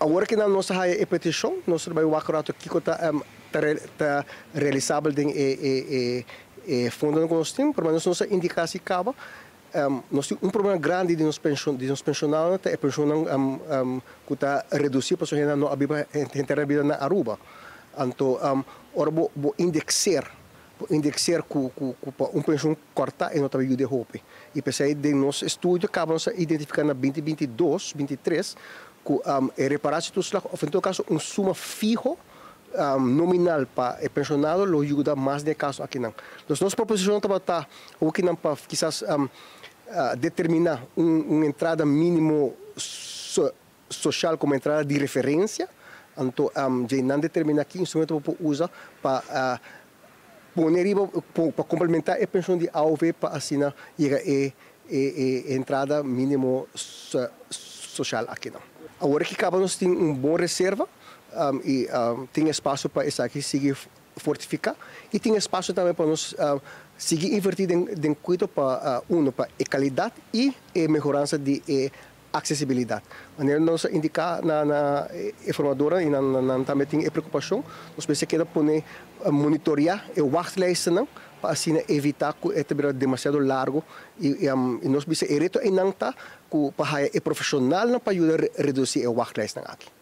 Awor ku nos a haya e petishon, nos ta bai wak rato kiko ta realisabel den e fondo ku nos tin, pero nos a indiká si kaba. Nos tin un problema grandi di nos penshonado, ta e penshon ku ta redusí pasobra no a biba henter bida na Aruba. Anto, ora bo indexeer ku pa un penshon kòrtá e no ta yuda hopi. I p'esei den nos estudio kaba nos a identifiká na 2022, 23 ku e reparatietoeslag òf en todo kaso un suma fiho nominal pa e penshonado lo yuda mas den kaso akinan. Anto, nos proposishon tabata akinan pa kisas determiná un entrada mínimo sosial komo entrada di referensia, anto nan determiná ki instrumento por usa pa pone riba pa komplementá e penshon di AOV pa asina yega e entrada mínimo sosial akinan. Awor ku kaba nos tin un bon reserva i tin espasio pa esaki sigui fortifiká i tin espasio tambe pa nos sigui invertí den kuido pa pa e kalidat i e mehoransa di e aksesibilidat. Manera nos a indiká na e formadó i nan tambe tin e preokupashon, nos mester keda pone monitoreá e wachtlijsten pa asina evitá ku e ta demasiado largu i nos bisa e reto einan ta ku pa e profeshonalnan pa yuda redusí e wachtlijsten aki.